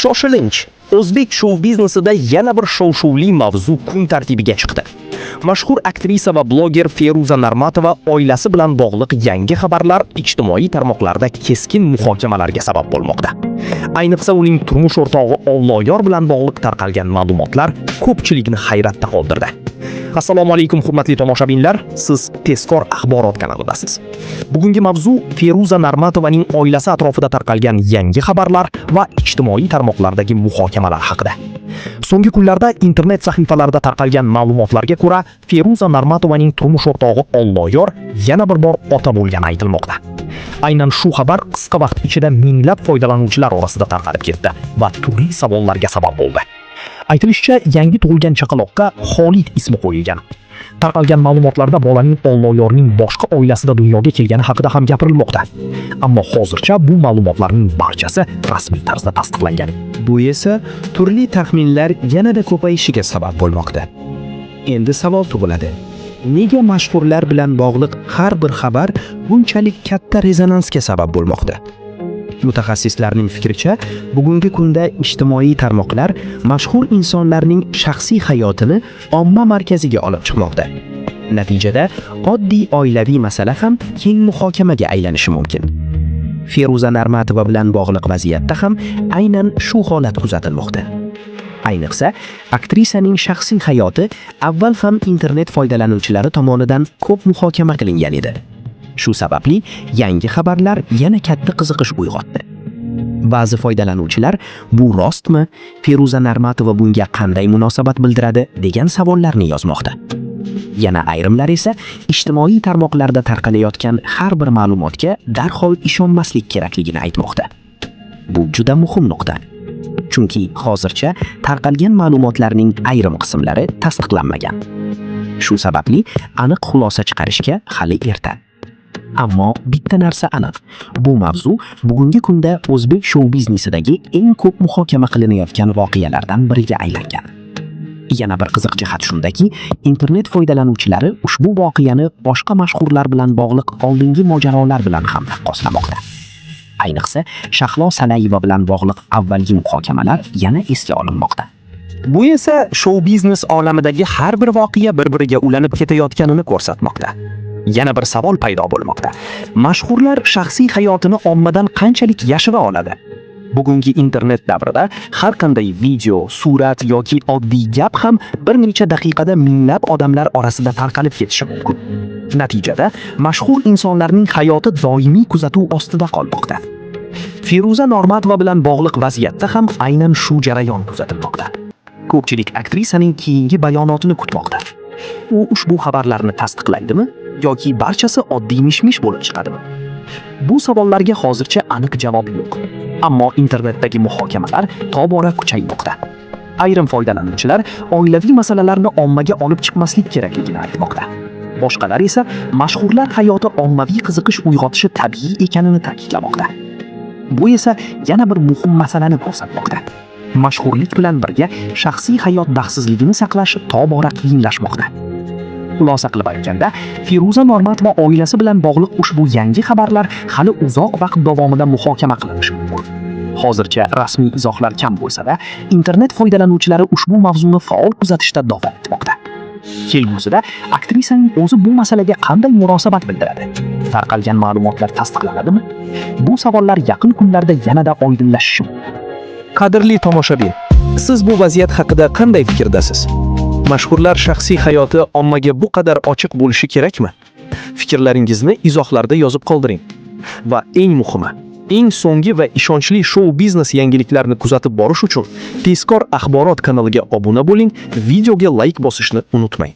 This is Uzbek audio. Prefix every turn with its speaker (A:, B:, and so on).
A: Shoshilinch! O'zbek shou biznesida yana bir shov-shuvli mavzu kun tartibiga chiqdi. Mashhur aktrisa va bloger Feruza Normatova oilasi bilan bog'liq yangi xabarlar ijtimoiy tarmoqlarda keskin muhokamalarga sabab bo'lmoqda. Ayniqsa, uning turmush o'rtog'i Olloyor bilan bog'liq tarqalgan ma'lumotlar ko'pchilikni hayratda qoldirdi. Assalomu alaykum, hurmatli tomoshabinlar, siz Tezkor axborot kanalidasiz. Bugungi mavzu Feruza Normatovaning oilasi atrofida tarqalgan yangi xabarlar va ijtimoiy tarmoqlardagi muhokamalar haqida. So'nggi kunlarda internet sahifalarida tarqalgan ma'lumotlarga ko'ra, Feruza Normatovaning turmush o'rtog'i Olloyor yana bir bor ota bo'lgani aytilmoqda. Aynan shu xabar qisqa vaqt ichida minglab foydalanuvchilar orasida tarqalib ketdi va turli savollarga sabab bo'ldi. Aytilishicha, yangi tug'ilgan chaqaloqqa Xolid ismi qo'yilgan. Tarqalgan ma'lumotlarda bolaning Olloyorning boshqa oilasida dunyoga kelgani haqida ham gapirilmoqda. Ammo hozircha bu ma'lumotlarning barchasi rasmiy tarzda tasdiqlangan.
B: Bu esa turli taxminlar yanada ko'payishiga sabab bo'lmoqda. Endi savol tug'iladi. Nega mashhurlar bilan bog'liq har bir xabar bunchalik katta rezonansga sabab bo'lmoqda? Mutaxassislarning fikricha, bugungi kunda ijtimoiy tarmoqlar mashhur insonlarning shaxsiy hayotini omma markaziga olib chiqmoqda. Natijada oddiy oilaviy masala ham keng muhokamaga aylanishi mumkin. Feruza Normatova bilan bog'liq vaziyatda ham aynan shu holat kuzatilmoqda. Ayniqsa, aktrisaning shaxsiy hayoti avval ham internet foydalanuvchilari tomonidan ko'p muhokama qilingan edi. Shu sababli yangi xabarlar yana katta qiziqish uyg'otdi. Ba'zi foydalanuvchilar "Bu rostmi? Feruza Normatova bunga qanday munosabat bildiradi?" degan savollarni yozmoqda. Yana ayrimlar esa ijtimoiy tarmoqlarda tarqalayotgan har bir ma'lumotga darhol ishonmaslik kerakligini aytmoqda. Bu juda muhim nuqta. Chunki hozircha tarqalgan ma'lumotlarning ayrim qismlari tasdiqlanmagan. Shu sababli aniq xulosa chiqarishga hali erta. Ammo bitta narsa aniq. Bu mavzu bugungi kunda o'zbek shou biznesidagi eng ko'p muhokama qilinayotgan voqealardan biriga aylangan. Yana bir qiziq jihat shundaki, internet foydalanuvchilari ushbu voqeani boshqa mashhurlar bilan bog'liq oldingi mojarolar bilan ham taqqoslamoqda. Ayniqsa, Shahlo Salayeva bilan bog'liq avvalgi muhokamalar yana esga olinmoqda.
A: Bu esa shou biznes olamidagi har bir voqea bir-biriga ulanib ketayotganini ko'rsatmoqda. Yana bir savol paydo bo'lmoqda. Mashhurlar shaxsiy hayotini ommadan qanchalik yashira oladi? Bugungi internet davrida har qanday video, surat yoki oddiy gap ham bir necha daqiqada minglab odamlar orasida tarqalib ketishi mumkin. Natijada mashhur insonlarning hayoti doimiy kuzatuv ostida qolmoqda. Feruza Normatova bilan bog'liq vaziyatda ham aynan shu jarayon kuzatilmoqda. Ko'pchilik aktrisaning keyingi bayonotini kutmoqda. U ushbu xabarlarni tasdiqlaydimi yoki barchasi oddiy mish-mish bo'lib chiqadimi? Bu savollarga hozircha aniq javob yo'q. Ammo internetdagi muhokamalar tobora kuchaymoqda. Ayrim foydalanuvchilar oilaviy masalalarni ommaga olib chiqmaslik kerakligini aytmoqda. Boshqalar esa mashhurlar hayoti ommaviy qiziqish uyg'otishi tabiiy ekanini ta'kidlamoqda. Bu esa yana bir muhim masalani ko'rsatmoqda. Mashhurlik bilan birga shaxsiy hayot daxsizligini saqlash tobora qiyinlashmoqda. Xulosa qilib aytganda, Feruza Normatova oilasi bilan bog'liq ushbu yangi xabarlar hali uzoq vaqt davomida muhokama qilinishi mumkin. Hozircha rasmiy izohlar kam bo'lsa-da, internet foydalanuvchilari ushbu mavzuni faol kuzatishda davom etmoqda. Kelgusida aktrisaning o'zi bu masalaga qanday munosabat bildiradi? Tarqalgan ma'lumotlar tasdiqlanadimi? Bu savollar yaqin kunlarda yanada oydinlashishi mumkin.
C: Qadrli tomoshabin, siz bu vaziyat haqida qanday fikrdasiz? Mashhurlar shaxsiy hayoti ommaga bu qadar ochiq bo'lishi kerakmi? Fikrlaringizni izohlarda yozib qoldiring. Va eng muhimi, eng so'nggi va ishonchli shou biznes yangiliklarini kuzatib borish uchun Tezkor axborot kanaliga obuna bo'ling, videoga layk bosishni unutmang.